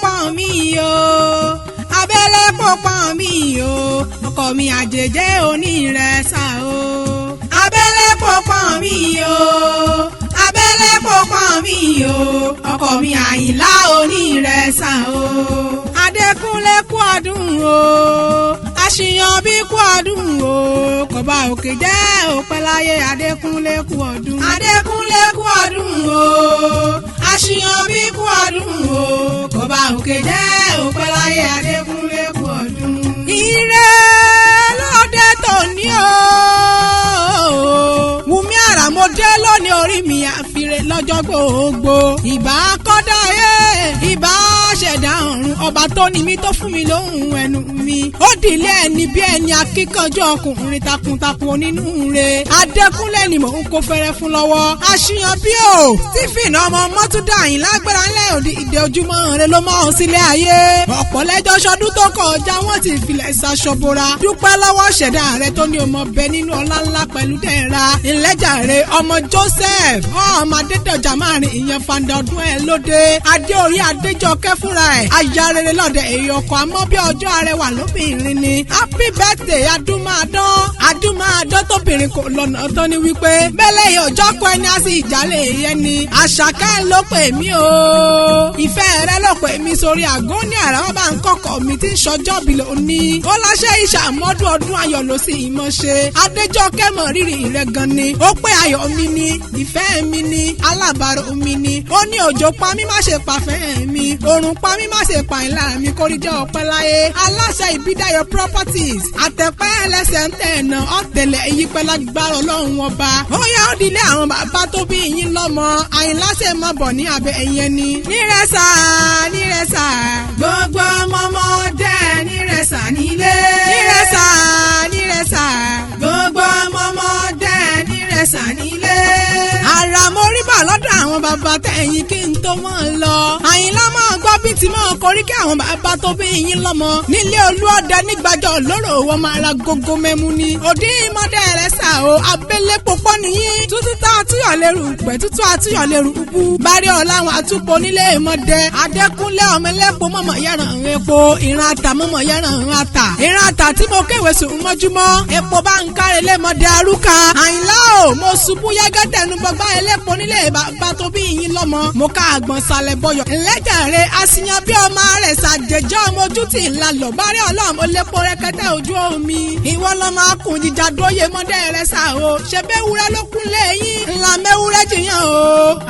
pọ̀n mí o, abẹ́lẹ́pọ̀ pọ̀n mí o, ọkọ mi àjèjé onírẹ̀sà o. Abẹ́lẹ́pọ̀ pọ̀n mí o, abẹ́lẹ́pọ̀ pọ̀n mí o, ọkọ mi Àyìnlá onírẹ̀sà o. Adékúnlé kú ọdún o, àṣìyàn bí kú ọdún o, kọba òkè jẹ́ òpẹ́ láyé. Adékúnlé kú ọdún. Adékúnlé kú ọdún o, àṣìyàn bí kú ọdún o, kọba òkè jẹ́ òpẹ́ láyé. Adékúnlé kú ọdún. Ire lóde tòní o, Wùmí Àràmọ́dé lónìí, orí mi àfirè lọ́jọ́ gbogbo. Ìbá kọ́dá yé, ìbá ṣẹ̀dá ọ̀run, ọba tó ní mi tó fún mi lóhùn ẹnu mi. Ó dìlé ẹni bí ẹni, akíkanjú ọkùnrin takuntakun onínúure. Adékúnlé ni mò ń kó fẹ́rẹ́ fún lọ́wọ́. Àṣìyàn bí o, Stephen ọmọ mọ́túndà yìí lágbára ńlẹ̀ òdì ìdè ojúmọ́ rẹ ló mọ́ ọ sílé ayé. Ọ̀pọ̀ lẹ́jọ́ sọdún tó kọjá, wọ́n ti filẹ̀ ṣaṣọbora. Dúpẹ́ lọ́wọ́ ṣẹ̀dá rẹ tó ní ọmọ bẹ nínú ọlá ńlá pẹ̀lú dẹ́ra. Ńlẹ́jàre ọmọ Joseph ọmọ Adédọ̀jà márùn ìyẹn fanda ọdún ẹ̀ lóde. Adé orí Adéjọkẹ́ fúnra ẹ̀. Aya rere lọ́dẹ èyí ọkọ̀ àmọ́ bí ọjọ́ arẹwà lóbìnrin ni. Happy birthday, adúmáadán adúmáadán tóbìnrin kò lọ́nà tán ni wípé bẹ́lẹ̀ yìí ọjọ́ kọ ẹni á sì ìjálè yẹn ni. Àṣàkẹ́ ló pè mí o, ìfẹ́ rẹ ló pè mí sórí àgọ́ ní àrà wọn bá ń kọ́kọ́ mi tí ń ṣọjọ́ bí lónìí. Ó láṣẹ ìṣàmọ́dún ọdún ayọ̀ ló sì mọ̀ ṣe. Adéjọ́kẹ́ mọ̀ rírì rẹ̀ gan ni. Ó pé ayọ̀ mi ni, ìfẹ́ mi ni, alábàárò mi ni. Ó ní òjò pa mí má ṣe pàfẹ́ mi, òrùn pa mí má ṣe pa ìlà mi, kórìjẹ́ ọpẹ́ láyé. Aláṣẹ Ìbídàyọ̀ Properties, àtẹ̀pẹ́ ẹlẹ́sẹ̀ ń tẹ̀nà ọ̀tẹ̀lẹ̀ ìyípẹ́ lágbára Ọlọ́run ọba. Ó yá, ó dilé àwọn bàbá tó bí yín lọ́mọ. Àyìnlá ṣe mọ̀ bọ̀ ní abẹ́ ẹ̀yẹn ni. Nírẹ̀sà nírẹ̀sà, gbogbo ọmọọmọdé nírẹ̀sà nílé. Nírẹ̀sà nírẹ̀sà, gbogbo ọmọọmọdé nírẹ̀sà nílé. Ara mo rí bà lọ́dọ̀ àwọn bàbá tẹ̀yìn kí n tó mọ̀ ń lọ. Àyìnlá máa gbọ́ bí tí máa korí kí àwọn bàbá tó bí yín lọ́mọ. Nílé Olúọdẹ nígbàjọ lóró wọn máa ra gógó mẹ́mú ni. Òdì ìmọ̀dé rẹ̀ sà o, abẹ́lé pọ̀pọ̀ nìyí. Tútù tá a túyọ̀ lérú pẹ̀, tútù àtúyọ̀ lérú bú. Bárí ọ̀la àwọn àtúpọ̀ nílé ìmọ̀dẹ. Adékúnlé ọmọ ẹlẹ́pọ̀ mọ̀mọ̀ yẹ̀ràn epo. Ìran ata mọ̀mọ̀ yẹ̀ràn ata. Ìran ata tí mo kéwèé sùn mọ́júmọ́. Epo bá ń kárẹ̀ lẹ́mọ̀dé arúkà. Àyìnlá o, mo ṣubú yẹ́gẹ́tẹ̀ nu bọ́gbá ẹlẹ́pọ̀ nílé bàbá tó bí yín lọ́mọ. Mo ká àgbọ̀n sálẹ̀ bọyọ̀. Ńlẹ́jàre àṣìyàn bí ọmọ rẹ̀ ṣàjẹjọ́ ọmọ ojú tì ńlá lọ. Bárí ọlọ́run olépo rẹ̀kẹ́tẹ́ ojú omi. Ìwọ lọ́mọ akùn jíjà dóye mọ́dẹ́ rẹ̀ sá o. Ṣe bẹ́wúrẹ́ ló kún lẹ́yìn. Ńlá mẹ́wúrẹ́ jìyàn o.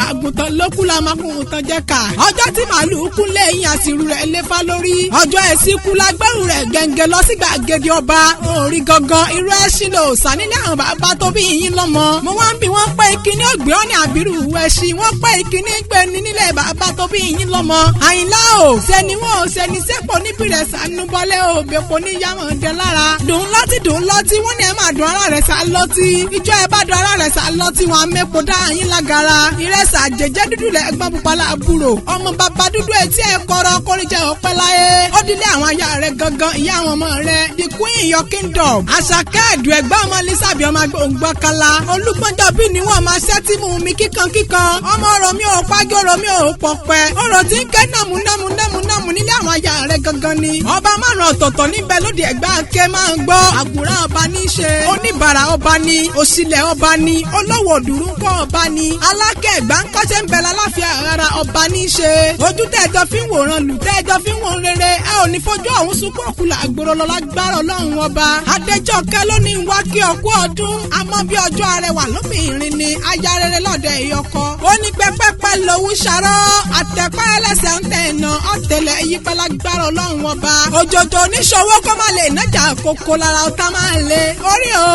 Àgùntàn ló kú la máa kún tán jẹ́ ká. Ọjọ́ tí màálù kún lẹ́yìn, àṣìrù rẹ̀ léfá lórí. Ọjọ́ ẹ̀sìn kú la gbẹ́rù rẹ̀ gẹ̀ǹgẹ̀ lọ sí gbàgede ọba. Orí gangan irú ẹṣin lò sá nílé àwọn bàbá tó bí yín lọ́mọ. Mo wá ń bí wọ́n pé kíní ògbé ọ́ ní àbírú ẹṣin. Wọ́n pé kíní gbé ní nílé bàbá tó bí yín lọ́mọ. Àyìnlá o, ṣẹni wọn ò ṣẹni sẹ́pọ̀ níbi rẹ̀ sànú bọ́lẹ́ o, bẹ́pọ̀ ní yàmọ̀dé lára. Dùn lọ́tí dùn lọ́tí, wọ́n ní ẹ máa dùn ara rẹ̀ sá lọ́tí. Ìjọ ẹ bá dùn ara rẹ̀ sá lọ́tí, wọn amẹ́pọ̀ dá yín lágara. Ìrẹsà jẹjẹ dúdú lẹ ẹgbọ́n pupa láàbúrò. Ọmọ bàbá dúdú etí ẹ kọrọ kórìjẹ ọpẹ́ láyé. Ó dílé àwọn aya rẹ̀ gangan, ìyá àwọn ọmọ rẹ̀, the queen your kingdom. Àṣàkẹ́ ẹ̀dùn ẹ̀gbọ́n ọmọ Lísàbí ọmọ gbòǹgbò kala. Olúgbọ́njọ́ bí ni wọ́n máa ṣẹ́ tí mú mi kíkan kíkan. Ọmọ ọ̀rọ̀ mi ò pàgẹ́, ọ̀rọ̀ mi ò pọ̀pẹ́. Ọ̀rọ̀ tí ń ké nàmú nàmú nàmú nàmú nílé àwọn aya rẹ̀ gangan ni. Ọba márùn ọ̀tọ̀ọ̀tọ̀ níbẹ̀ lóde ẹ̀gbá ké máa ń gbọ́. Àgùrá ọba ní í ṣe. Oníbàárà ọba ni, òṣìlẹ̀ ọba ni, olówó òdùrúkọ ọba ni. Alákẹ́ ẹ̀gbá ń kọ́ṣẹ́ ń bẹ lálàáfíà ara ọba ní í ṣe. Ojú tẹ́ẹ̀jọ fi ń wòran lù, tẹ́ẹ̀jọ fi ń wòran rere, ẹ ò ní fojú ọ̀hún sunkún òkú làgbòrò lọ lágbára Ọlọ́run ọba. Adéjọ́kẹ́ ló ní wá kí ọkú ọdún. Àmọ́ bí ọjọ́ arẹwà lóbìnrin ni, aya rere lọ́dẹ ìyọkọ. Ó ní pẹ́pẹ́pẹ́ lòún ṣàrọ́, àtẹ̀pẹ́ ẹlẹ́sẹ̀ ń tẹ̀ ẹ̀nà ọ̀tẹ̀lẹ̀ ìyípẹ́ lágbára Ọlọ́run ọba. Òjòjò oníṣòwò kó má lè nájà kókó lára ọ̀tá máa ń le. Orí o,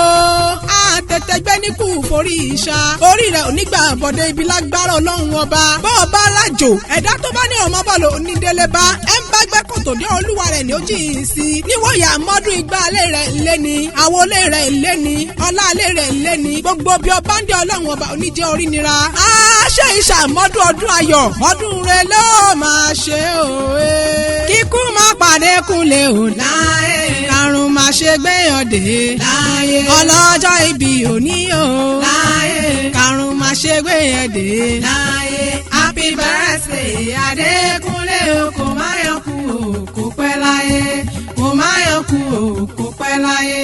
àtẹ̀tẹ̀ gbé ní kù forí ìṣá. Orí rẹ̀ onígbà bọ̀dẹ̀ ibi lágbára Ọlọ́run ọba. Bọ́ọ̀ bá lájò, ẹ̀dá tó bá ní ọmọ bọ́ọ̀lù onídélé bá ẹ̀ ń bá gbẹ́ kòtò dé olúwa rẹ̀ ní ó jìn sí. Níwòyà mọ́dún igba alẹ́ rẹ̀ lé ni, àwọn olé rẹ̀ lé ni, ọlá alẹ́ rẹ̀ lé ni. Gbogbo bí ọba ń dé Ọlọ́run ọba oníjẹ́ orí nira. A ṣe ìṣàmọ́dún ọdún ayọ̀, ọdún rẹ̀ ló máa ṣe òwe. Kíkú má pàdé kúnlẹ̀ ò láyé, karùn-ún má ṣe gbéyàn dé láyé. Ọlọ́jọ́ ibi òní o láyé, karùn-ún má ṣe gbéyàn dé láyé. Happy birthday, Adékúnlé o, kò má Kò má yọ kú o, kò pẹ́ láyé.